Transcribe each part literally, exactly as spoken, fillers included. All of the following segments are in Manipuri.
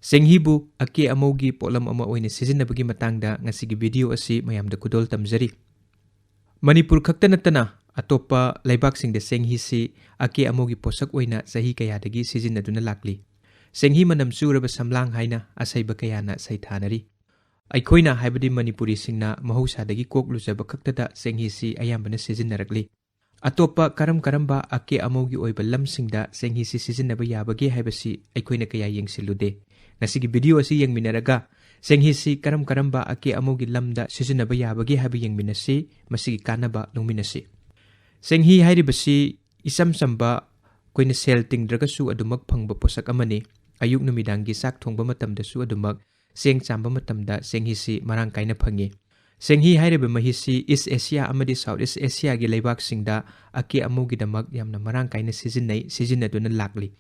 ꯆꯦꯡꯍꯤꯕꯨ ꯑꯀꯦ ꯑꯃꯧꯒꯤ ꯄꯣꯠꯂꯝ ꯑꯃ ꯑꯣꯏꯅ ꯁꯤꯖꯤꯟꯅꯕꯒꯤ ꯃꯇꯥꯡꯗ ꯉꯁꯤꯒꯤ ꯚꯤꯗꯤꯑꯣ ꯑꯁꯤ ꯃꯌꯥꯝꯗ ꯈꯨꯗꯣꯜ ꯇꯝꯖꯔꯤ꯫ ꯃꯅꯤꯄꯨꯔ ꯈꯛꯇ ꯅꯠꯇꯅ ꯑꯇꯣꯞꯄ ꯂꯩꯕꯥꯛꯁꯤꯡꯗ ꯆꯦꯡꯍꯤꯁꯤ ꯑꯀꯦ ꯑꯃꯧꯒꯤ ꯄꯣꯠꯁꯛ ꯑꯣꯏꯅ ꯆꯍꯤ ꯀꯌꯥꯗꯒꯤ ꯁꯤꯖꯤꯟꯅꯗꯨꯅ ꯂꯥꯛꯂꯤ꯫ ꯆꯦꯡꯍꯤ ꯃꯅꯝ ꯆꯨꯔꯕ ꯁꯝꯂꯥꯡ ꯍꯥꯏꯅ ꯑꯁꯩꯕ ꯀꯌꯥꯅ ꯁꯩꯊꯥꯅꯔꯤ꯫ ꯑꯩꯈꯣꯏꯅ, ꯍꯥꯏꯕꯗꯤ ꯃꯅꯤꯄꯨꯔꯤꯁꯤꯡꯅ, ꯃꯍꯧꯁꯥꯗꯒꯤ ꯀꯣꯛ ꯂꯨꯖꯕ ꯈꯛꯇꯗ ꯆꯦꯡꯍꯤꯁꯤ ꯑꯌꯥꯝꯕꯅ ꯁꯤꯖꯤꯟꯅꯔꯛꯂꯤ꯫ ꯑꯇꯣꯞꯄ ꯀꯔꯝ ꯀꯔꯝꯕ ꯑꯀꯦ ꯑꯃꯧꯒꯤ ꯑꯣꯏꯕ ꯂꯝꯁꯤꯡꯗ ꯆꯦꯡꯍꯤꯁꯤ ꯁꯤꯖꯤꯟꯅꯕ ꯌꯥꯕꯒꯦ ꯍꯥꯏꯕꯁꯤ ꯑꯩꯈꯣꯏꯅ ꯀꯌꯥ ꯌꯦꯡꯁꯤꯜꯂꯨꯗꯦ꯫ ꯉꯁꯤꯒꯤ ꯚꯤꯗꯤꯑꯣ ꯑꯁꯤ ꯌꯦꯡꯃꯤꯟꯅꯔꯒ ꯆꯦꯡꯍꯤꯁꯤ ꯀꯔꯝ ꯀꯔꯝꯕ ꯑꯀꯦ ꯑꯃꯧꯒꯤ ꯂꯝꯗ ꯁꯤꯖꯤꯟꯅꯕ ꯌꯥꯕꯒꯦ ꯍꯥꯏꯕ ꯌꯦꯡꯃꯤꯟꯅꯁꯤ, ꯃꯁꯤꯒꯤ ꯀꯥꯟꯅꯕ ꯂꯧꯃꯤꯟꯅꯁꯤ꯫ ꯆꯦꯡꯍꯤ ꯍꯥꯏꯔꯤꯕꯁꯤ ꯏꯆꯝ ꯆꯝꯕ, ꯑꯩꯈꯣꯏꯅ ꯁꯦꯜ ꯇꯤꯡꯗ꯭ꯔꯒꯁꯨ ꯑꯗꯨꯃꯛ ꯐꯪꯕ ꯄꯣꯠꯁꯛ ꯑꯃꯅꯤ꯫ ꯑꯌꯨꯛ ꯅꯨꯃꯤꯗꯥꯡꯒꯤ ꯆꯥꯛ ꯊꯣꯡꯕ ꯃꯇꯝꯗꯁꯨ ꯑꯗꯨꯃꯛ ꯆꯦꯡ ꯆꯥꯝꯕ ꯃꯇꯝꯗ ꯆꯦꯡꯍꯤꯁꯤ ꯃꯔꯥꯡ ꯀꯥꯏꯅ ꯐꯪꯉꯤ꯫ ꯆꯦꯡꯍꯤ ꯍꯥꯏꯔꯤꯕ ꯃꯍꯤꯁꯤ ꯏꯁ ꯑꯦꯁꯤꯌꯥ ꯑꯃꯗꯤ ꯁꯥꯎꯠ ꯏꯁ ꯑꯦꯁꯤꯌꯥꯒꯤ ꯂꯩꯕꯥꯛꯁꯤꯡꯗ ꯑꯀꯦ ꯑꯃꯧꯒꯤꯗꯃꯛ ꯌꯥꯝꯅ ꯃꯔꯥꯡ ꯀꯥꯏꯅ ꯁꯤꯖꯤꯟꯅꯩ, ꯁꯤꯖꯤꯟꯅꯗꯨꯅ ꯂꯥꯛꯂꯤ꯫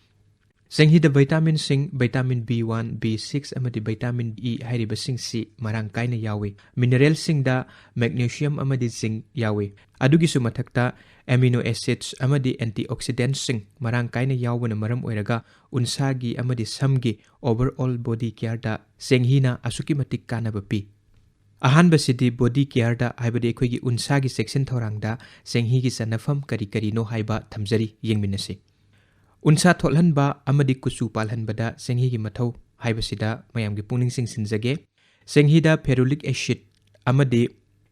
ꯆꯦꯡꯍꯤꯗ ꯚꯤꯇꯥꯃꯤꯟꯁꯤꯡ, vitamin B one, B six ꯑꯃꯗꯤ ꯚꯤꯇꯥꯃꯤꯟ ꯏ ꯍꯥꯏꯔꯤꯕꯁꯤꯡꯁꯤ ꯃꯔꯥꯡ ꯀꯥꯏꯅ ꯌꯥꯎꯏ꯫ ꯃꯤꯅꯔꯦꯜꯁꯤꯡꯗ ꯃꯦꯒꯅꯦꯁꯤꯌꯝ ꯑꯃꯗꯤ ꯖꯤꯡ ꯌꯥꯎꯏ꯫ ꯑꯗꯨꯒꯤꯁꯨ ꯃꯊꯛꯇ ꯑꯦꯃꯤꯅꯣ ꯑꯦꯁꯤꯗꯁ ꯑꯃꯗꯤ ꯑꯦꯟꯇꯤꯑꯣꯛꯁꯤꯗꯦꯟꯠꯁꯤꯡ ꯃꯔꯥꯡ ꯀꯥꯏꯅ ꯌꯥꯎꯕꯅ ꯃꯔꯝ ꯑꯣꯏꯔꯒ ꯎꯟꯁꯥꯒꯤ ꯑꯃꯗꯤ ꯁꯝꯒꯤ overall body careꯗ ꯆꯦꯡꯍꯤꯅ ꯑꯁꯨꯛꯀꯤ ꯃꯇꯤꯛ ꯀꯥꯟꯅꯕ ꯄꯤ꯫ ꯑꯍꯥꯟꯕꯁꯤꯗꯤ body careꯗ, ꯍꯥꯏꯕꯗꯤ ꯑꯩꯈꯣꯏꯒꯤ ꯎꯟꯁꯥꯒꯤ ꯆꯦꯛꯁꯤꯟ ꯊꯧꯔꯥꯡꯗ ꯆꯦꯡꯍꯤꯒꯤ ꯆꯟꯅꯐꯝ ꯀꯔꯤ ꯀꯔꯤꯅꯣ ꯍꯥꯏꯕ ꯊꯝꯖꯔꯤ, ꯌꯦꯡꯃꯤꯟꯅꯁꯤ꯫ ꯎꯟꯁꯥ ꯊꯣꯠꯍꯟꯕ ꯑꯃꯗꯤ ꯀꯨꯆꯨ ꯄꯥꯜꯍꯟꯕꯗ ꯆꯦꯡꯍꯤꯒꯤ ꯃꯊꯧ ꯍꯥꯏꯕꯁꯤꯗ ꯃꯌꯥꯝꯒꯤ ꯄꯨꯛꯅꯤꯡ ꯆꯤꯡꯁꯤꯟꯖꯒꯦ꯫ ꯆꯦꯡꯍꯤꯗ ferulic acid ꯑꯃꯗꯤ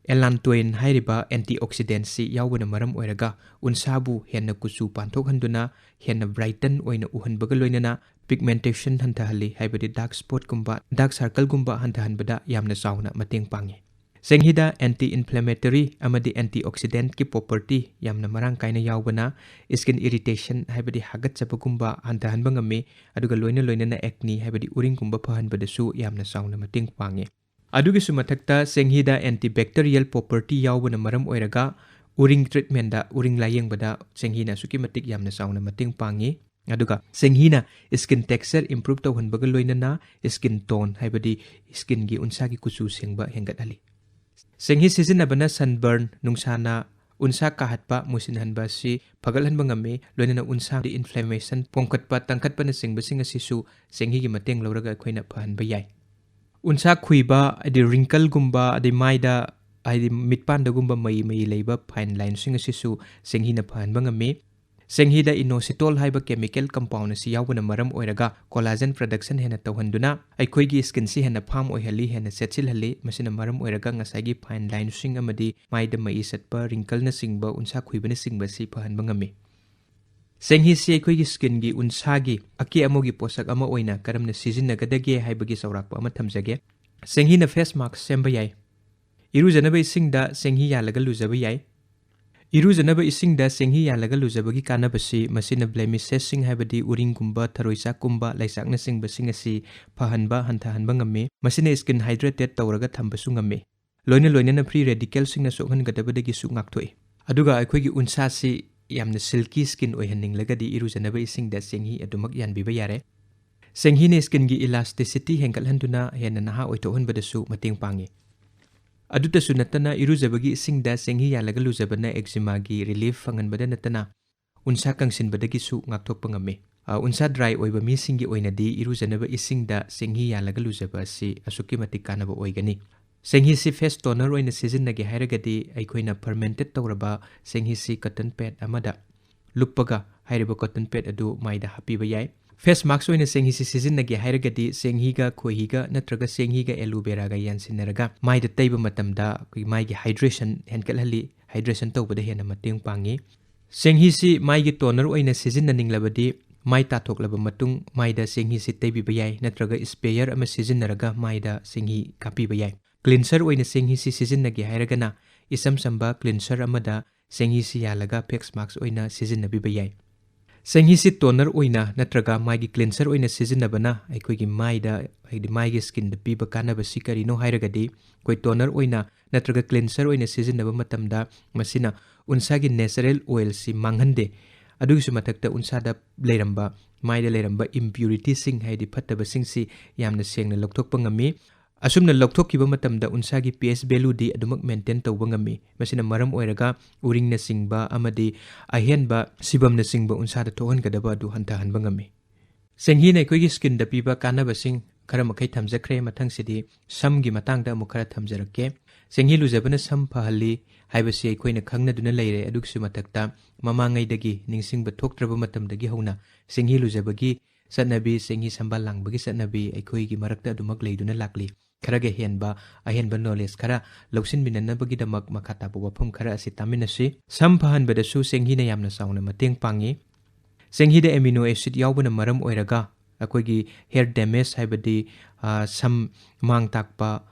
allantoin ꯍꯥꯏꯔꯤꯕ ꯑꯦꯟꯇꯤꯑꯣꯛꯁꯤꯗꯦꯟꯠꯁꯤ ꯌꯥꯎꯕꯅ ꯃꯔꯝ ꯑꯣꯏꯔꯒ ꯎꯟꯁꯥꯕꯨ ꯍꯦꯟꯅ ꯀꯨꯆꯨ ꯄꯥꯟꯊꯣꯛꯍꯟꯗꯨꯅ ꯍꯦꯟꯅ ꯕ꯭ꯔꯥꯏꯇꯟ ꯑꯣꯏꯅ ꯎꯍꯟꯕꯒ ꯂꯣꯏꯅꯅ ꯄꯤꯒꯃꯦꯟꯇꯦꯁꯟ ꯍꯟꯊꯍꯜꯂꯤ, ꯍꯥꯏꯕꯗꯤ ꯗꯥꯔꯛ ꯁ꯭ꯄꯣꯠꯀꯨꯝꯕ, ꯗꯥꯔꯛ ꯁꯔꯀꯜꯒꯨꯝꯕ ꯍꯟꯊꯍꯟꯕꯗ ꯌꯥꯝꯅ ꯆꯥꯎꯅ ꯃꯇꯦꯡ ꯄꯥꯡꯉꯤ꯫ ꯆꯦꯡꯍꯤꯗ ꯑꯦꯟꯇꯤ ꯏꯟꯐ꯭ꯂꯦꯃꯦꯇꯔꯤ ꯑꯃꯗꯤ ꯑꯦꯟꯇꯤꯑꯣꯛꯁꯤꯗꯦꯟꯠꯀꯤ ꯄ꯭ꯔꯣꯄꯔꯇꯤ ꯌꯥꯝꯅ ꯃꯔꯥꯡ ꯀꯥꯏꯅ ꯌꯥꯎꯕꯅ ꯁ꯭ꯀꯤꯟ ꯏꯔꯤꯇꯦꯁꯟ, ꯍꯥꯏꯕꯗꯤ ꯍꯥꯒꯠꯆꯕꯒꯨꯝꯕ, ꯍꯟꯊꯍꯟꯕ ꯉꯝꯃꯤ, ꯑꯗꯨꯒ ꯂꯣꯏꯅ ꯂꯣꯏꯅꯅ ꯑꯦꯛꯅꯤ, ꯍꯥꯏꯕꯗꯤ ꯎꯔꯤꯡꯒꯨꯝꯕ ꯐꯍꯟꯕꯗꯁꯨ ꯌꯥꯝꯅ ꯆꯥꯎꯅ ꯃꯇꯦꯡ ꯄꯥꯡꯉꯤ꯫ ꯑꯗꯨꯒꯤꯁꯨ ꯃꯊꯛꯇ ꯆꯦꯡꯍꯤꯗ ꯑꯦꯟꯇꯤꯕꯦꯛꯇꯔꯤꯌꯦꯜ ꯄ꯭ꯔꯣꯄꯔꯇꯤ ꯌꯥꯎꯕꯅ ꯃꯔꯝ ꯑꯣꯏꯔꯒ ꯎꯔꯤꯡ ꯇ꯭ꯔꯤꯠꯃꯦꯟꯗ, ꯎꯔꯤꯡ ꯂꯥꯌꯦꯡꯕꯗ ꯆꯦꯡꯍꯤꯅ ꯑꯁꯨꯛꯀꯤ ꯃꯇꯤꯛ ꯌꯥꯝꯅ ꯆꯥꯎꯅ ꯃꯇꯦꯡ ꯄꯥꯡꯉꯤ꯫ ꯑꯗꯨꯒ ꯆꯦꯡꯍꯤꯅ ꯁ꯭ꯀꯤꯟ ꯇꯦꯛꯁꯆꯔ ꯏꯝꯄ꯭ꯔꯨꯞ ꯇꯧꯍꯟꯕꯒ ꯂꯣꯏꯅꯅ ꯁ꯭ꯀꯤꯟ ꯇꯣꯟ, ꯍꯥꯏꯕꯗꯤ ꯁ꯭ꯀꯤꯟꯒꯤ ꯎꯟꯁꯥꯒꯤ ꯀꯨꯆꯨ ꯁꯦꯡꯕ ꯍꯦꯟꯒꯠꯍꯜꯂꯤ꯫ ꯆꯦꯡꯍꯤ ꯁꯤꯖꯤꯟꯅꯕꯅ ꯁꯟꯕꯔꯟ, ꯅꯨꯡꯁꯥꯅ ꯎꯟꯁꯥ ꯀꯥꯍꯠꯄ, ꯃꯨꯁꯤꯟꯍꯟꯕ ꯑꯁꯤ ꯐꯒꯠꯍꯟꯕ ꯉꯝꯃꯤ꯫ ꯂꯣꯏꯅꯅ ꯎꯟꯁꯥꯗ inflammation ꯄꯣꯝꯈꯠꯄ, ꯇꯥꯡꯈꯠꯄꯅꯆꯤꯡꯕꯁꯤꯡ ꯑꯁꯤꯁꯨ ꯆꯦꯡꯍꯤꯒꯤ ꯃꯇꯦꯡ ꯂꯧꯔꯒ ꯑꯩꯈꯣꯏꯅ ꯐꯍꯟꯕ ꯌꯥꯏ꯫ ꯎꯟꯁꯥ ꯈꯨꯏꯕ, ꯍꯥꯏꯗꯤ wrinkleꯒꯨꯝꯕ, ꯑꯗꯩ ꯃꯥꯏꯗ, ꯍꯥꯏꯗꯤ ꯃꯤꯠꯄꯥꯟꯗꯒꯨꯝꯕ ꯃꯩ ꯃꯩ ꯂꯩꯕ fine lineꯁꯤꯡ ꯑꯁꯤꯁꯨ ꯆꯦꯡꯍꯤꯅ ꯐꯍꯟꯕ ꯉꯝꯃꯤ꯫ ꯆꯦꯡꯍꯤꯗ inositol ꯍꯥꯏꯕ chemical compound ꯑꯁꯤ ꯌꯥꯎꯕꯅ ꯃꯔꯝ ꯑꯣꯏꯔꯒ collagen production ꯍꯦꯟꯅ ꯇꯧꯍꯟꯗꯨꯅ ꯑꯩꯈꯣꯏꯒꯤ skinꯁꯤ ꯍꯦꯟꯅ firm ꯑꯣꯏꯍꯜꯂꯤ, ꯍꯦꯟꯅ ꯆꯦꯠꯁꯤꯜꯍꯜꯂꯤ꯫ ꯃꯁꯤꯅ ꯃꯔꯝ ꯑꯣꯏꯔꯒ ꯉꯁꯥꯏꯒꯤ fine lineꯁꯤꯡ ꯑꯃꯗꯤ ꯃꯥꯏꯗ ꯃꯩ ꯆꯠꯄ, wrinkleꯅꯆꯤꯡꯕ, ꯎꯟꯁꯥ ꯈꯨꯏꯕꯅꯆꯤꯡꯕ ꯑꯁꯤ ꯐꯍꯟꯕ ꯉꯝꯃꯤ꯫ ꯆꯦꯡꯍꯤꯁꯤ ꯑꯩꯈꯣꯏꯒꯤ skinꯒꯤ ꯎꯟꯁꯥꯒꯤ ꯑꯀꯦ ꯑꯃꯧꯒꯤ ꯄꯣꯠꯁꯛ ꯑꯃ ꯑꯣꯏꯅ ꯀꯔꯝꯅ ꯁꯤꯖꯤꯟꯅꯒꯗꯒꯦ ꯍꯥꯏꯕꯒꯤ ꯆꯥꯎꯔꯥꯛꯄ ꯑꯃ ꯊꯝꯖꯒꯦ꯫ ꯆꯦꯡꯍꯤꯅ face mask ꯁꯦꯝꯕ ꯌꯥꯏ꯫ ꯏꯔꯨꯖꯅꯕ ꯏꯁꯤꯡꯗ ꯆꯦꯡꯍꯤ ꯌꯥꯜꯂꯒ ꯂꯨꯖꯕ ꯌꯥꯏ꯫ ꯏꯔꯨꯖꯅꯕ ꯏꯁꯤꯡꯗ ꯆꯦꯡꯍꯤ ꯌꯥꯜꯂꯒ ꯂꯨꯖꯕꯒꯤ ꯀꯥꯟꯅꯕꯁꯤ ꯃꯁꯤꯅ blemishꯁꯤꯡ, ꯍꯥꯏꯕꯗꯤ ꯎꯔꯤꯡꯒꯨꯝꯕ, ꯊꯔꯣꯏꯆꯥꯛꯀꯨꯝꯕ, ꯂꯩꯆꯥꯛꯅꯆꯤꯡꯕꯁꯤꯡ ꯑꯁꯤ ꯐꯍꯟꯕ, ꯍꯟꯊꯍꯟꯕ ꯉꯝꯃꯤ꯫ ꯃꯁꯤꯅ skin hydrated ꯇꯧꯔꯒ ꯊꯝꯕꯁꯨ ꯉꯝꯃꯤ꯫ ꯂꯣꯏꯅ ꯂꯣꯏꯅꯅ free radicalꯁꯤꯡꯅ ꯁꯣꯛꯍꯟꯒꯗꯕꯗꯒꯤꯁꯨ ꯉꯥꯛꯊꯣꯛꯏ꯫ ꯑꯗꯨꯒ ꯑꯩꯈꯣꯏꯒꯤ ꯎꯟꯁꯥꯁꯤ ꯌꯥꯝꯅ silky skin ꯑꯣꯏꯍꯟꯅꯤꯡꯂꯒꯗꯤ ꯏꯔꯨꯖꯅꯕ ꯏꯁꯤꯡꯗ ꯆꯦꯡꯍꯤ ꯑꯗꯨꯃꯛ ꯌꯥꯟꯕꯤꯕ ꯌꯥꯔꯦ꯫ ꯆꯦꯡꯍꯤꯅ skinꯒꯤ elasticity ꯍꯦꯟꯒꯠꯍꯟꯗꯨꯅ ꯍꯦꯟꯅ ꯅꯍꯥ ꯑꯣꯏꯊꯣꯛꯍꯟꯕꯗꯁꯨ ꯃꯇꯦꯡ ꯄꯥꯡꯉꯤ꯫ ꯑꯗꯨꯇꯁꯨ ꯅꯠꯇꯅ ꯏꯔꯨꯖꯕꯒꯤ ꯏꯁꯤꯡꯗ ꯆꯦꯡꯍꯤ ꯌꯥꯜꯂꯒ ꯂꯨꯖꯕꯅ eczemaꯒꯤ relief ꯐꯪꯍꯟꯕꯗ ꯅꯠꯇꯅ ꯎꯟꯁꯥ ꯀꯪꯁꯤꯟꯕꯗꯒꯤꯁꯨ ꯉꯥꯛꯊꯣꯛꯄ ꯉꯝꯃꯤ꯫ ꯑ, ꯎꯟꯁꯥ dry ꯑꯣꯏꯕ ꯃꯤꯁꯤꯡꯒꯤ ꯑꯣꯏꯅꯗꯤ ꯏꯔꯨꯖꯅꯕ ꯏꯁꯤꯡꯗ ꯆꯦꯡꯍꯤ ꯌꯥꯜꯂꯒ ꯂꯨꯖꯕ ꯑꯁꯤ ꯑꯁꯨꯛꯀꯤ ꯃꯇꯤꯛ ꯀꯥꯟꯅꯕ ꯑꯣꯏꯒꯅꯤ꯫ ꯆꯦꯡꯍꯤꯁꯤ face toner ꯑꯣꯏꯅ ꯁꯤꯖꯤꯟꯅꯒꯦ ꯍꯥꯏꯔꯒꯗꯤ ꯑꯩꯈꯣꯏꯅ fermented ꯇꯧꯔꯕ ꯆꯦꯡꯍꯤꯁꯤ cotton pad ꯑꯃꯗ ꯂꯨꯞꯄꯒ ꯍꯥꯏꯔꯤꯕ cotton pad ꯑꯗꯨ ꯃꯥꯏꯗ ꯍꯥꯞꯄꯤꯕ ꯌꯥꯏ꯫ Face mask ꯑꯣꯏꯅ ꯆꯦꯡꯍꯤꯁꯤ ꯁꯤꯖꯤꯟꯅꯒꯦ ꯍꯥꯏꯔꯒꯗꯤ ꯆꯦꯡꯍꯤꯒ ꯈꯣꯏꯍꯤꯒ ꯅꯠꯇ꯭ꯔꯒ ꯆꯦꯡꯍꯤꯒ aloe veraꯒ ꯌꯥꯟꯁꯤꯟꯅꯔꯒ ꯃꯥꯏꯗ ꯇꯩꯕ ꯃꯇꯝꯗ ꯑꯩꯈꯣꯏꯒꯤ ꯃꯥꯏꯒꯤ hydration ꯍꯦꯟꯒꯠꯍꯜꯂꯤ, hydration ꯇꯧꯕꯗ ꯍꯦꯟꯅ ꯃꯇꯦꯡ ꯄꯥꯡꯉꯤ꯫ ꯆꯦꯡꯍꯤꯁꯤ ꯃꯥꯏꯒꯤ toner ꯑꯣꯏꯅ ꯁꯤꯖꯤꯟꯅꯅꯤꯡꯂꯕꯗꯤ ꯃꯥꯏ ꯇꯥꯊꯣꯛꯂꯕ ꯃꯇꯨꯡ ꯃꯥꯏꯗ ꯆꯦꯡꯍꯤꯁꯤ ꯇꯩꯕꯤꯕ ꯌꯥꯏ, ꯅꯠꯇ꯭ꯔꯒ sprayer ꯑꯃ ꯁꯤꯖꯤꯟꯅꯔꯒ ꯃꯥꯏꯗ ꯆꯦꯡꯍꯤ ꯀꯥꯞꯄꯤꯕ ꯌꯥꯏ꯫ Cleanser ꯑꯣꯏꯅ ꯆꯦꯡꯍꯤꯁꯤ ꯁꯤꯖꯤꯟꯅꯒꯦ ꯍꯥꯏꯔꯒꯅ ꯏꯆꯝ ꯆꯝꯕ cleanser ꯑꯃꯗ ꯆꯦꯡꯍꯤꯁꯤ ꯌꯥꯜꯂꯒ face mask ꯑꯣꯏꯅ ꯁꯤꯖꯤꯟꯅꯕꯤꯕ ꯌꯥꯏ꯫ ꯆꯦꯡꯍꯤꯁꯤ toner ꯑꯣꯏꯅ ꯅꯠꯇ꯭ꯔꯒ ꯃꯥꯒꯤ cleanser ꯑꯣꯏꯅ ꯁꯤꯖꯤꯟꯅꯕꯅ ꯑꯩꯈꯣꯏꯒꯤ ꯃꯥꯏꯗ, ꯍꯥꯏꯗꯤ ꯃꯥꯏꯒꯤ skinꯗ ꯄꯤꯕ ꯀꯥꯟꯅꯕꯁꯤ ꯀꯔꯤꯅꯣ ꯍꯥꯏꯔꯒꯗꯤ, ꯑꯩꯈꯣꯏ toner ꯑꯣꯏꯅ ꯅꯠꯇ꯭ꯔꯒ cleanser ꯑꯣꯏꯅ ꯁꯤꯖꯤꯟꯅꯕ ꯃꯇꯝꯗ ꯃꯁꯤꯅ ꯎꯟꯁꯥꯒꯤ natural oilꯁꯤ ꯃꯥꯡꯍꯟꯗꯦ꯫ ꯑꯗꯨꯒꯤꯁꯨ ꯃꯊꯛꯇ ꯎꯟꯁꯥꯗ ꯂꯩꯔꯝꯕ, ꯃꯥꯏꯗ ꯂꯩꯔꯝꯕ impurityꯁꯤꯡ, ꯍꯥꯏꯗꯤ ꯐꯠꯇꯕꯁꯤꯡꯁꯤ ꯌꯥꯝꯅ ꯁꯦꯡꯅ ꯂꯧꯊꯣꯛꯄ ꯉꯝꯃꯤ꯫ ꯑꯁꯨꯝꯅ ꯂꯧꯊꯣꯛꯈꯤꯕ ꯃꯇꯝꯗ ꯎꯟꯁꯥꯒꯤ pH value ꯗꯤ ꯑꯗꯨꯃꯛ maintain ꯇꯧꯕ ꯉꯝꯃꯤ꯫ ꯃꯁꯤꯅ ꯃꯔꯝ ꯑꯣꯏꯔꯒ ꯎꯔꯤꯡꯅꯆꯤꯡꯕ ꯑꯃꯗꯤ ꯑꯍꯦꯟꯕ ꯁꯤꯕꯝꯅꯆꯤꯡꯕ ꯎꯟꯁꯥꯗ ꯊꯣꯛꯍꯟꯒꯗꯕ ꯑꯗꯨ ꯍꯟꯊꯍꯟꯕ ꯉꯝꯃꯤ꯫ ꯆꯦꯡꯍꯤꯅ ꯑꯩꯈꯣꯏꯒꯤ skin ꯗ ꯄꯤꯕ ꯀꯥꯟꯅꯕꯁꯤꯡ ꯈꯔ ꯃꯈꯩ ꯊꯝꯖꯈ꯭ꯔꯦ꯫ ꯃꯊꯪꯁꯤꯗꯤ ꯁꯝꯒꯤ ꯃꯇꯥꯡꯗ ꯑꯃꯨꯛ ꯈꯔ ꯊꯝꯖꯔꯛꯀꯦ꯫ ꯆꯦꯡꯍꯤ ꯂꯨꯖꯕꯅ ꯁꯝ ꯐꯍꯜꯂꯤ ꯍꯥꯏꯕꯁꯤ ꯑꯩꯈꯣꯏꯅ ꯈꯪꯅꯗꯨꯅ ꯂꯩꯔꯦ꯫ ꯑꯗꯨꯒꯤꯁꯨ ꯃꯊꯛꯇ ꯃꯃꯥꯡꯉꯩꯗꯒꯤ, ꯅꯤꯡꯁꯤꯡꯕ ꯊꯣꯛꯇ꯭ꯔꯕ ꯃꯇꯝꯗꯒꯤ ꯍꯧꯅ ꯆꯦꯡꯍꯤ ꯂꯨꯖꯕꯒꯤ ꯆꯠꯅꯕꯤ, ꯆꯦꯡꯍꯤ ꯁꯝꯕꯥꯜ ꯂꯥꯡꯕꯒꯤ ꯆꯠꯅꯕꯤ ꯑꯩꯈꯣꯏꯒꯤ ꯃꯔꯛꯇ ꯑꯗꯨꯃꯛ ꯂꯩꯗꯨꯅ ꯂꯥꯛꯂꯤ꯫ ꯈꯔꯒ ꯍꯦꯟꯕ ꯑꯍꯦꯟꯕ knowledge ꯈꯔ ꯂꯧꯁꯤꯟꯃꯤꯟꯅꯅꯕꯒꯤꯗꯃꯛ ꯃꯈꯥ ꯇꯥꯕ ꯋꯥꯐꯝ ꯈꯔ ꯑꯁꯤ ꯇꯥꯃꯤꯟꯅꯁꯤ꯫ ꯁꯝ ꯐꯍꯟꯕꯗꯁꯨ ꯆꯦꯡꯍꯤꯅ ꯌꯥꯝꯅ ꯆꯥꯎꯅ ꯃꯇꯦꯡ ꯄꯥꯡꯉꯤ꯫ ꯆꯦꯡꯍꯤꯗ amino acid ꯌꯥꯎꯕꯅ ꯃꯔꯝ ꯑꯣꯏꯔꯒ ꯑꯩꯈꯣꯏꯒꯤ hair damage, ꯍꯥꯏꯕꯗꯤ, ꯑ, ꯁꯝ ꯃꯥꯡ ꯇꯥꯛꯄ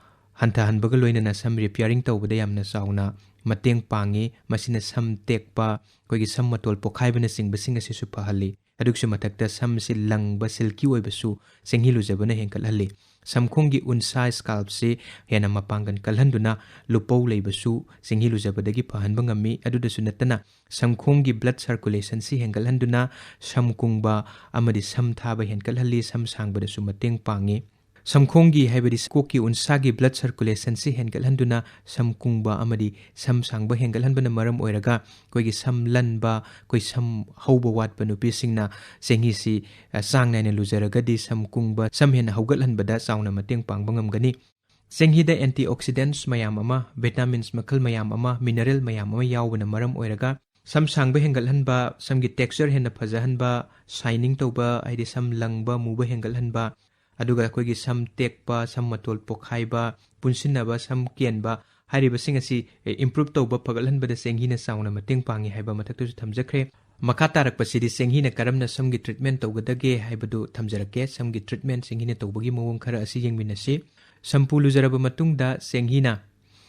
ꯍꯟꯊꯍꯟꯕꯒ ꯂꯣꯏꯅꯅ ꯁꯝ repairing ꯇꯧꯕꯗ ꯌꯥꯝꯅ ꯆꯥꯎꯅ ꯃꯇꯦꯡ ꯄꯥꯡꯉꯤ꯫ ꯃꯁꯤꯅ ꯁꯝ ꯇꯦꯛꯄ, ꯑꯩꯈꯣꯏꯒꯤ ꯁꯝ ꯃꯇꯣꯜ ꯄꯣꯈꯥꯏꯕꯅꯆꯤꯡꯕꯁꯤꯡ ꯑꯁꯤꯁꯨ ꯐꯍꯜꯂꯤ꯫ ꯑꯗꯨꯒꯤꯁꯨ ꯃꯊꯛꯇ ꯁꯝꯁꯤ ꯂꯪꯕ, silky ꯑꯣꯏꯕꯁꯨ ꯆꯦꯡꯍꯤ ꯂꯨꯖꯕꯅ ꯍꯦꯟꯒꯠꯍꯜꯂꯤ꯫ ꯁꯝꯈꯣꯡꯒꯤ ꯎꯟꯁꯥ, scalp ꯁꯤ ꯍꯦꯟꯅ ꯃꯄꯥꯡꯒꯜ ꯀꯜꯍꯟꯗꯨꯅ ꯂꯨꯄꯧ ꯂꯩꯕꯁꯨ ꯆꯦꯡꯍꯤ ꯂꯨꯖꯕꯗꯒꯤ ꯐꯍꯟꯕ ꯉꯝꯃꯤ꯫ ꯑꯗꯨꯗꯁꯨ ꯅꯠꯇꯅ ꯁꯝꯈꯣꯡꯒꯤ blood circulation ꯁꯤ ꯍꯦꯟꯒꯠꯍꯟꯗꯨꯅ ꯁꯝ ꯀꯨꯡꯕ ꯑꯃꯗꯤ ꯁꯝ ꯊꯥꯕ ꯍꯦꯟꯒꯠꯍꯜꯂꯤ, ꯁꯝ ꯁꯥꯡꯕꯗꯁꯨ ꯃꯇꯦꯡ ꯄꯥꯡꯉꯤ꯫ ꯁꯝꯈꯣꯡꯒꯤ, ꯍꯥꯏꯕꯗꯤ ꯀꯣꯛꯀꯤ ꯎꯟꯁꯥꯒꯤ blood circulation ꯁꯤ ꯍꯦꯟꯒꯠꯍꯟꯗꯨꯅ ꯁꯝ ꯀꯨꯡꯕ ꯑꯃꯗꯤ ꯁꯝ ꯁꯥꯡꯕ ꯍꯦꯟꯒꯠꯍꯟꯕꯅ ꯃꯔꯝ ꯑꯣꯏꯔꯒ ꯑꯩꯈꯣꯏꯒꯤ ꯁꯝ ꯂꯟꯕ, ꯑꯩꯈꯣꯏ ꯁꯝ ꯍꯧꯕ ꯋꯥꯠꯄ ꯅꯨꯄꯤꯁꯤꯡꯅ ꯆꯦꯡꯍꯤꯁꯤ, ꯑ, ꯆꯥꯡ ꯅꯥꯏꯅ ꯂꯨꯖꯔꯒꯗꯤ ꯁꯝ ꯀꯨꯡꯕ, ꯁꯝ ꯍꯦꯟꯅ ꯍꯧꯒꯠꯍꯟꯕꯗ ꯆꯥꯎꯅ ꯃꯇꯦꯡ ꯄꯥꯡꯕ ꯉꯝꯒꯅꯤ꯫ ꯆꯦꯡꯍꯤꯗ antioxidants ꯃꯌꯥꯝ ꯑꯃ, vitamins ꯃꯈꯜ ꯃꯌꯥꯝ ꯑꯃ, mineral ꯃꯌꯥꯝ ꯑꯃ ꯌꯥꯎꯕꯅ ꯃꯔꯝ ꯑꯣꯏꯔꯒ ꯁꯝ ꯁꯥꯡꯕ ꯍꯦꯟꯒꯠꯍꯟꯕ, ꯁꯝꯒꯤ texture ꯍꯦꯟꯅ ꯐꯖꯍꯟꯕ, shining ꯇꯧꯕ, ꯍꯥꯏꯗꯤ ꯁꯝ ꯂꯪꯕ, ꯃꯨꯕ ꯍꯦꯟꯒꯠꯍꯟꯕ, ꯑꯗꯨꯒ ꯑꯩꯈꯣꯏꯒꯤ ꯁꯝ ꯇꯦꯛꯄ, ꯁꯝ ꯃꯇꯣꯜ ꯄꯣꯈꯥꯏꯕ, ꯄꯨꯟꯁꯤꯟꯅꯕ, ꯁꯝ ꯀꯦꯟꯕ ꯍꯥꯏꯔꯤꯕꯁꯤꯡ ꯑꯁꯤ, ꯑꯦ, improve ꯇꯧꯕ, ꯐꯒꯠꯍꯟꯕꯗ ꯆꯦꯡꯍꯤꯅ ꯆꯥꯎꯅ ꯃꯇꯦꯡ ꯄꯥꯡꯉꯤ ꯍꯥꯏꯕ ꯃꯊꯛꯇꯁꯨ ꯊꯝꯖꯈ꯭ꯔꯦ꯫ ꯃꯈꯥ ꯇꯥꯔꯛꯄꯁꯤꯗꯤ ꯆꯦꯡꯍꯤꯅ ꯀꯔꯝꯅ ꯁꯝꯒꯤ treatment ꯇꯧꯒꯗꯒꯦ ꯍꯥꯏꯕꯗꯨ ꯊꯝꯖꯔꯛꯀꯦ꯫ ꯁꯝꯒꯤ treatment ꯆꯦꯡꯍꯤꯅ ꯇꯧꯕꯒꯤ ꯃꯑꯣꯡ ꯈꯔ ꯑꯁꯤ ꯌꯦꯡꯃꯤꯟꯅꯁꯤ꯫ ꯁꯝꯄꯨ ꯂꯨꯖꯔꯕ ꯃꯇꯨꯡꯗ ꯆꯦꯡꯍꯤꯅ,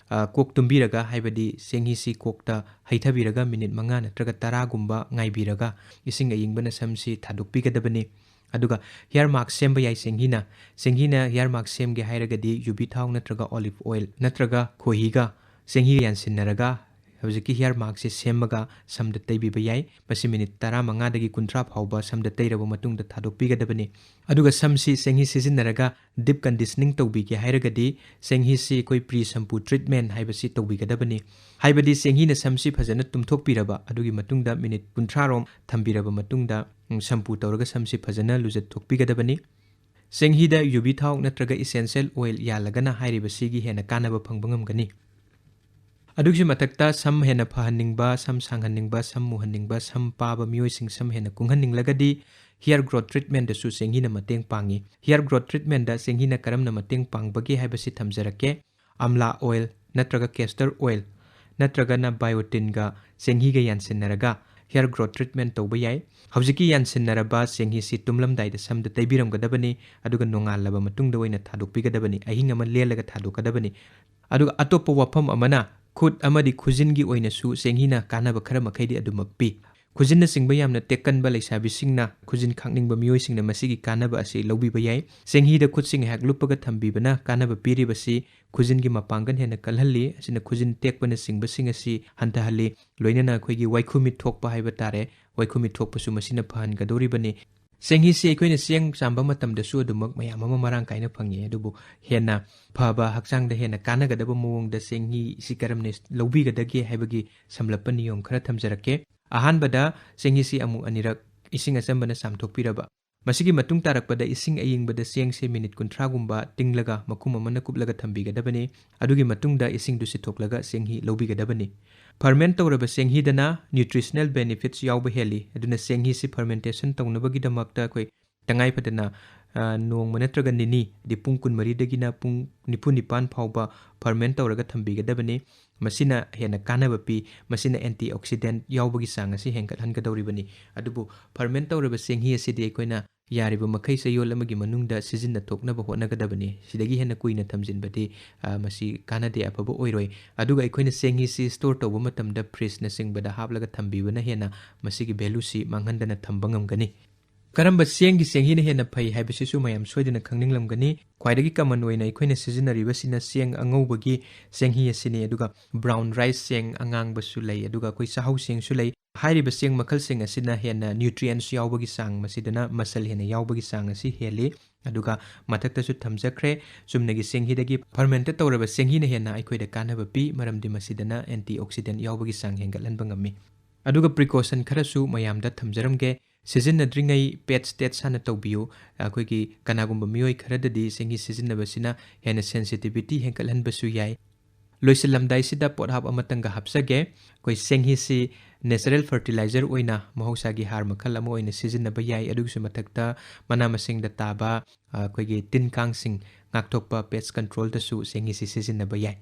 ꯑ, ꯀꯣꯛ ꯇꯨꯝꯕꯤꯔꯒ, ꯍꯥꯏꯕꯗꯤ ꯆꯦꯡꯍꯤꯁꯤ ꯀꯣꯛꯇ ꯍꯩꯊꯕꯤꯔꯒ ꯃꯤꯅꯤꯠ ꯃꯉꯥ ꯅꯠꯇ꯭ꯔꯒ ꯇꯔꯥꯒꯨꯝꯕ ꯉꯥꯏꯕꯤꯔꯒ ꯏꯁꯤꯡ ꯑꯏꯪꯕꯅ ꯁꯝꯁꯤ ꯊꯥꯗꯣꯛꯄꯤꯒꯗꯕꯅꯤ꯫ ꯑꯗꯨꯒ hair mask ꯁꯦꯝꯕ ꯌꯥꯏ ꯆꯦꯡꯍꯤꯅ꯫ ꯆꯦꯡꯍꯤꯅ hair mask ꯁꯦꯝꯒꯦ ꯍꯥꯏꯔꯒꯗꯤ ꯌꯨꯕꯤ ꯊꯥꯎ ꯅꯠꯇ꯭ꯔꯒ olive oil ꯅꯠꯇ꯭ꯔꯒ ꯈꯣꯏꯍꯤꯒ ꯆꯦꯡꯍꯤ ꯌꯥꯟꯁꯤꯟꯅꯔꯒ ꯍꯧꯖꯤꯛꯀꯤ ꯍꯤꯌꯔ ꯃꯥꯛꯁꯦ ꯁꯦꯝꯃꯒ ꯁꯝꯗ ꯇꯩꯕꯤꯕ ꯌꯥꯏ꯫ ꯃꯁꯤ ꯃꯤꯅꯤꯠ ꯇꯔꯥꯃꯉꯥꯗꯒꯤ ꯀꯨꯟꯊ꯭ꯔꯥ ꯐꯥꯎꯕ ꯁꯝꯗ ꯇꯩꯔꯕ ꯃꯇꯨꯡꯗ ꯊꯥꯗꯣꯛꯄꯤꯒꯗꯕꯅꯤ꯫ ꯑꯗꯨꯒ ꯁꯝꯁꯤ ꯆꯦꯡꯍꯤ ꯁꯤꯖꯤꯟꯅꯔꯒ ꯗꯤꯞ ꯀꯟꯗꯤꯁꯅꯤꯡ ꯇꯧꯕꯤꯒꯦ ꯍꯥꯏꯔꯒꯗꯤ ꯆꯦꯡꯍꯤꯁꯤ ꯑꯩꯈꯣꯏ ꯄ꯭ꯔꯤ ꯁꯝꯄꯨ ꯇ꯭ꯔꯤꯠꯃꯦꯟ ꯍꯥꯏꯕꯁꯤ ꯇꯧꯕꯤꯒꯗꯕꯅꯤ꯫ ꯍꯥꯏꯕꯗꯤ ꯆꯦꯡꯍꯤꯅ ꯁꯝꯁꯤ ꯐꯖꯅ ꯇꯨꯝꯊꯣꯛꯄꯤꯔꯕ ꯑꯗꯨꯒꯤ ꯃꯇꯨꯡꯗ ꯃꯤꯅꯤꯠ ꯀꯨꯟꯊ꯭ꯔꯥ ꯔꯣꯝ ꯊꯝꯕꯤꯔꯕ ꯃꯇꯨꯡꯗ, ꯎꯝ, ꯁꯝꯄꯨ ꯇꯧꯔꯒ ꯁꯝꯁꯤ ꯐꯖꯅ ꯂꯨꯖꯊꯣꯛꯄꯤꯒꯗꯕꯅꯤ꯫ ꯆꯦꯡꯍꯤꯗ ꯌꯨꯕꯤ ꯊꯥꯎ ꯅꯠꯇ꯭ꯔꯒ essential oil ꯌꯥꯜꯂꯒꯅ ꯍꯥꯏꯔꯤꯕꯁꯤꯒꯤ ꯍꯦꯟꯅ ꯀꯥꯟꯅꯕ ꯐꯪꯕ ꯉꯝꯒꯅꯤ꯫ ꯑꯗꯨꯒꯤ ꯃꯊꯛꯇ ꯁꯝ ꯍꯦꯟꯅ ꯐꯍꯟꯅꯤꯡꯕ, ꯁꯝ ꯁꯥꯡꯍꯟꯅꯤꯡꯕ, ꯁꯝ ꯃꯨꯍꯟꯅꯤꯡꯕ, ꯁꯝ ꯄꯥꯕ ꯃꯤꯑꯣꯏꯁꯤꯡ ꯁꯝ ꯍꯦꯟꯅ ꯀꯨꯡꯍꯟꯅꯤꯡꯂꯒꯗꯤ hair growth treatmentꯗꯁꯨ ꯆꯦꯡꯍꯤꯅ ꯃꯇꯦꯡ ꯄꯥꯡꯉꯤ꯫ Hair growth treatmentꯗ ꯆꯦꯡꯍꯤꯅ ꯀꯔꯝꯅ ꯃꯇꯦꯡ ꯄꯥꯡꯕꯒꯦ ꯍꯥꯏꯕꯁꯤ ꯊꯝꯖꯔꯛꯀꯦ꯫ ꯑꯝꯂꯥ oil ꯅꯠꯇ꯭ꯔꯒ castor oil ꯅꯠꯇ꯭ꯔꯒꯅ biotinꯒ ꯆꯦꯡꯍꯤꯒ ꯌꯥꯟꯁꯤꯟꯅꯔꯒ hair growth treatment ꯇꯧꯕ ꯌꯥꯏ꯫ ꯍꯧꯖꯤꯛꯀꯤ ꯌꯥꯟꯁꯤꯟꯅꯔꯕ ꯆꯦꯡꯍꯤꯁꯤ ꯇꯨꯝꯂꯝꯗꯥꯏꯗ ꯁꯝꯗ ꯇꯩꯕꯤꯔꯝꯒꯗꯕꯅꯤ, ꯑꯗꯨꯒ ꯅꯣꯡꯉꯥꯜꯂꯕ ꯃꯇꯨꯡꯗ ꯑꯣꯏꯅ ꯊꯥꯗꯣꯛꯄꯤꯒꯗꯕꯅꯤ, ꯑꯍꯤꯡ ꯑꯃ ꯂꯦꯜꯂꯒ ꯊꯥꯗꯣꯛꯀꯗꯕꯅꯤ꯫ ꯑꯗꯨꯒ ꯑꯇꯣꯞꯄ ꯋꯥꯐꯝ ꯑꯃꯅ, ꯈꯨꯠ ꯑꯃꯗꯤ ꯈꯨꯖꯤꯟꯒꯤ ꯑꯣꯏꯅꯁꯨ ꯆꯦꯡꯍꯤꯅ ꯀꯥꯟꯅꯕ ꯈꯔ ꯃꯈꯩꯗꯤ ꯑꯗꯨꯃꯛ ꯄꯤ꯫ ꯈꯨꯖꯤꯟꯅꯆꯤꯡꯕ ꯌꯥꯝꯅ ꯇꯦꯛꯀꯟꯕ ꯂꯩꯁꯥꯕꯤꯁꯤꯡꯅ ꯈꯨꯖꯤꯟ ꯈꯥꯛꯅꯤꯡꯕ ꯃꯤꯑꯣꯏꯁꯤꯡꯅ ꯃꯁꯤꯒꯤ ꯀꯥꯟꯅꯕ ꯑꯁꯤ ꯂꯧꯕꯤꯕ ꯌꯥꯏ꯫ ꯆꯦꯡꯍꯤꯗ ꯈꯨꯠꯁꯤ ꯉꯥꯏꯍꯥꯛ ꯂꯨꯞꯄꯒ ꯊꯝꯕꯤꯕꯅ ꯀꯥꯟꯅꯕ ꯄꯤꯔꯤꯕꯁꯤ ꯈꯨꯖꯤꯟꯒꯤ ꯃꯄꯥꯡꯒꯜ ꯍꯦꯟꯅ ꯀꯜꯍꯜꯂꯤ꯫ ꯑꯁꯤꯅ ꯈꯨꯖꯤꯟ ꯇꯦꯛꯄꯅꯆꯤꯡꯕꯁꯤꯡ ꯑꯁꯤ ꯍꯟꯊꯍꯜꯂꯤ꯫ ꯂꯣꯏꯅꯅ ꯑꯩꯈꯣꯏꯒꯤ ꯋꯥꯏꯈꯨꯃꯤꯠ ꯊꯣꯛꯄ ꯍꯥꯏꯕ ꯇꯥꯔꯦ, ꯋꯥꯏꯈꯨꯃꯤꯠ ꯊꯣꯛꯄꯁꯨ ꯃꯁꯤꯅ ꯐꯍꯟꯒꯗꯧꯔꯤꯕꯅꯤ꯫ ꯆꯦꯡꯍꯤꯁꯤ ꯑꯩꯈꯣꯏꯅ ꯆꯦꯡ ꯆꯥꯝꯕ ꯃꯇꯝꯗꯁꯨ ꯑꯗꯨꯃꯛ ꯃꯌꯥꯝ ꯑꯃ ꯃꯔꯥꯡ ꯀꯥꯏꯅ ꯐꯪꯉꯤ, ꯑꯗꯨꯕꯨ ꯍꯦꯟꯅ ꯐꯕ, ꯍꯛꯆꯥꯡꯗ ꯍꯦꯟꯅ ꯀꯥꯟꯅꯒꯗꯕ ꯃꯑꯣꯡꯗ ꯆꯦꯡꯍꯤꯁꯤ ꯀꯔꯝꯅ ꯂꯧꯕꯤꯒꯗꯒꯦ ꯍꯥꯏꯕꯒꯤ ꯁꯝꯂꯞꯄ ꯅꯤꯌꯣꯝ ꯈꯔ ꯊꯝꯖꯔꯛꯀꯦ꯫ ꯑꯍꯥꯟꯕꯗ ꯆꯦꯡꯍꯤꯁꯤ ꯑꯃꯨꯛ ꯑꯅꯤꯔꯛ ꯏꯁꯤꯡ ꯑꯆꯝꯕꯅ ꯆꯥꯝꯊꯣꯛꯄꯤꯔꯕ꯫ ꯃꯁꯤꯒꯤ ꯃꯇꯨꯡ ꯇꯥꯔꯛꯄꯗ ꯏꯁꯤꯡ ꯑꯏꯪꯕꯗ ꯆꯦꯡꯁꯦ ꯃꯤꯅꯤꯠ ꯀꯨꯟꯊ꯭ꯔꯥꯒꯨꯝꯕ ꯇꯤꯡꯂꯒ ꯃꯈꯨꯝ ꯑꯃꯅ ꯀꯨꯞꯂꯒ ꯊꯝꯕꯤꯒꯗꯕꯅꯤ꯫ ꯑꯗꯨꯒꯤ ꯃꯇꯨꯡꯗ ꯏꯁꯤꯡꯗꯨ ꯁꯤꯠꯊꯣꯛꯂꯒ ꯆꯦꯡꯍꯤ ꯂꯧꯕꯤꯒꯗꯕꯅꯤ꯫ Ferment ꯇꯧꯔꯕ ꯆꯦꯡꯍꯤꯗꯅ nutritional benefits ꯌꯥꯎꯕ ꯍꯦꯜꯂꯤ꯫ ꯑꯗꯨꯅ ꯆꯦꯡꯍꯤꯁꯤ fermentation ꯇꯧꯅꯕꯒꯤꯗꯃꯛꯇ ꯑꯩꯈꯣꯏ ꯇꯉꯥꯏ ꯐꯗꯅ, ꯑ, ꯅꯣꯡꯃ ꯅꯠꯇ꯭ꯔꯒ ꯅꯤꯅꯤ, ꯍꯥꯏꯗꯤ ꯄꯨꯡ ꯀꯨꯟꯃꯔꯤꯗꯒꯤꯅ ꯄꯨꯡ ꯅꯤꯐꯨ ꯅꯤꯄꯥꯟ ꯐꯥꯎꯕ ferment ꯇꯧꯔꯒ ꯊꯝꯕꯤꯒꯗꯕꯅꯤ꯫ ꯃꯁꯤꯅ ꯍꯦꯟꯅ ꯀꯥꯟꯅꯕ ꯄꯤ꯫ ꯃꯁꯤꯅ antioxidant ꯌꯥꯎꯕꯒꯤ ꯆꯥꯡ ꯑꯁꯤ ꯍꯦꯟꯒꯠꯍꯟꯒꯗꯧꯔꯤꯕꯅꯤ꯫ ꯑꯗꯨꯕꯨ ferment ꯇꯧꯔꯕ ꯆꯦꯡꯍꯤ ꯑꯁꯤꯗꯤ ꯑꯩꯈꯣꯏꯅ ꯌꯥꯔꯤꯕ ꯃꯈꯩ ꯆꯌꯣꯜ ꯑꯃꯒꯤ ꯃꯅꯨꯡꯗ ꯁꯤꯖꯤꯟꯅꯊꯣꯛꯅꯕ ꯍꯣꯠꯅꯒꯗꯕꯅꯤ꯫ ꯁꯤꯗꯒꯤ ꯍꯦꯟꯅ ꯀꯨꯏꯅ ꯊꯝꯖꯤꯟꯕꯗꯤ, ꯑ, ꯃꯁꯤ ꯀꯥꯟꯅꯗꯦ, ꯑꯐꯕ ꯑꯣꯏꯔꯣꯏ꯫ ꯑꯗꯨꯒ ꯑꯩꯈꯣꯏꯅ ꯆꯦꯡꯍꯤꯁꯤ store ꯇꯧꯕ ꯃꯇꯝꯗ fridgeꯅꯆꯤꯡꯕꯗ ꯍꯥꯞꯂꯒ ꯊꯝꯕꯤꯕꯅ ꯍꯦꯟꯅ ꯃꯁꯤꯒꯤ valueꯁꯤ ꯃꯥꯡꯍꯟꯗꯅ ꯊꯝꯕ ꯉꯝꯒꯅꯤ꯫ ꯀꯔꯝꯕ ꯆꯦꯡꯒꯤ ꯆꯦꯡꯍꯤꯅ ꯍꯦꯟꯅ ꯐꯩ ꯍꯥꯏꯕꯁꯤꯁꯨ ꯃꯌꯥꯝ ꯁꯣꯏꯗꯅ ꯈꯪꯅꯤꯡꯂꯝꯒꯅꯤ꯫ ꯈ꯭ꯋꯥꯏꯗꯒꯤ common ꯑꯣꯏꯅ ꯑꯩꯈꯣꯏꯅ ꯁꯤꯖꯤꯟꯅꯔꯤꯕꯁꯤꯅ ꯆꯦꯡ ꯑꯉꯧꯕꯒꯤ ꯆꯦꯡꯍꯤ ꯑꯁꯤꯅꯤ, ꯑꯗꯨꯒ brown rice, ꯆꯦꯡ ꯑꯉꯥꯡꯕꯁꯨ ꯂꯩ, ꯑꯗꯨꯒ ꯑꯩꯈꯣꯏ ꯆꯥꯛꯍꯧ ꯆꯦꯡꯁꯨ ꯂꯩ꯫ ꯍꯥꯏꯔꯤꯕ ꯆꯦꯡ ꯃꯈꯜꯁꯤꯡ ꯑꯁꯤꯅ ꯍꯦꯟꯅ nutrients ꯌꯥꯎꯕꯒꯤ ꯆꯥꯡ, ꯃꯁꯤꯗꯅ ꯃꯆꯜ ꯍꯦꯟꯅ ꯌꯥꯎꯕꯒꯤ ꯆꯥꯡ ꯑꯁꯤ ꯍꯦꯜꯂꯤ꯫ ꯑꯗꯨꯒ ꯃꯊꯛꯇꯁꯨ ꯊꯝꯖꯈ꯭ꯔꯦ, ꯆꯨꯝꯅꯒꯤ ꯆꯦꯡꯍꯤꯗꯒꯤ ferment ꯇꯧꯔꯕ ꯆꯦꯡꯍꯤꯅ ꯍꯦꯟꯅ ꯑꯩꯈꯣꯏꯗ ꯀꯥꯟꯅꯕ ꯄꯤ, ꯃꯔꯝꯗꯤ ꯃꯁꯤꯗꯅ antioxidant ꯌꯥꯎꯕꯒꯤ ꯆꯥꯡ ꯍꯦꯟꯒꯠꯍꯟꯕ ꯉꯝꯃꯤ꯫ ꯑꯗꯨꯒ precaution ꯈꯔꯁꯨ ꯃꯌꯥꯝꯗ ꯊꯝꯖꯔꯝꯒꯦ꯫ ꯁꯤꯖꯤꯟꯅꯗ꯭ꯔꯤꯉꯩ pads test ꯍꯥꯟꯅ ꯇꯧꯕꯤꯌꯨ꯫ ꯑꯩꯈꯣꯏꯒꯤ ꯀꯅꯥꯒꯨꯝꯕ ꯃꯤꯑꯣꯏ ꯈꯔꯗꯗꯤ ꯆꯦꯡꯍꯤ ꯁꯤꯖꯤꯟꯅꯕꯁꯤꯅ ꯍꯦꯟꯅ sensitivity ꯍꯦꯟꯒꯠꯍꯟꯕꯁꯨ ꯌꯥꯏ꯫ ꯂꯣꯏꯁꯤꯜꯂꯝꯗꯥꯏꯁꯤꯗ ꯄꯣꯠꯍꯥꯞ ꯑꯃꯇꯪꯒ ꯍꯥꯞꯆꯒꯦ꯫ ꯑꯩꯈꯣꯏ ꯆꯦꯡꯍꯤꯁꯤ natural fertilizer ꯑꯣꯏꯅ, ꯃꯍꯧꯁꯥꯒꯤ ꯍꯥꯔ ꯃꯈꯜ ꯑꯃ ꯑꯣꯏꯅ ꯁꯤꯖꯤꯟꯅꯕ ꯌꯥꯏ꯫ ꯑꯗꯨꯒꯤꯁꯨ ꯃꯊꯛꯇ ꯃꯅꯥ ꯃꯁꯤꯡꯗ ꯇꯥꯕ, ꯑ, ꯑꯩꯈꯣꯏꯒꯤ ꯇꯤꯟ ꯀꯥꯡꯁꯤꯡ ꯉꯥꯛꯊꯣꯛꯄ, pest control ꯗꯁꯨ ꯆꯦꯡꯍꯤꯁꯤ ꯁꯤꯖꯤꯟꯅꯕ ꯌꯥꯏ꯫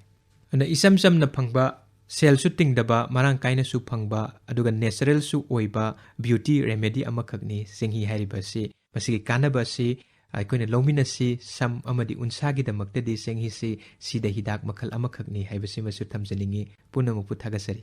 ꯑꯗꯨꯅ ꯏꯆꯝ ꯆꯝꯅ ꯐꯪꯕ, ꯁꯦꯜꯁꯨ ꯇꯤꯡꯗꯕ, ꯃꯔꯥꯡ ꯀꯥꯏꯅꯁꯨ ꯐꯪꯕ, ꯑꯗꯨꯒ natural ꯁꯨ ꯑꯣꯏꯕ beauty remedy ꯑꯃꯈꯛꯅꯤ ꯆꯦꯡꯍꯤ ꯍꯥꯏꯔꯤꯕ ꯑꯁꯤ꯫ ꯃꯁꯤꯒꯤ ꯀꯥꯟꯅꯕ ꯑꯁꯤ ꯑꯩꯈꯣꯏꯅ ꯂꯧꯃꯤꯟꯅꯁꯤ꯫ ꯁꯝ ꯑꯃꯗꯤ ꯎꯟꯁꯥꯒꯤꯗꯃꯛꯇꯗꯤ ꯆꯦꯡꯍꯤꯁꯤ ꯁꯤꯗ ꯍꯤꯗꯥꯛ ꯃꯈꯜ ꯑꯃꯈꯛꯅꯤ ꯍꯥꯏꯕꯁꯤꯃꯁꯨ ꯊꯝꯖꯅꯤꯡꯏ꯫ ꯄꯨꯝꯅꯃꯛꯄꯨ ꯊꯥꯒꯠꯆꯔꯤ꯫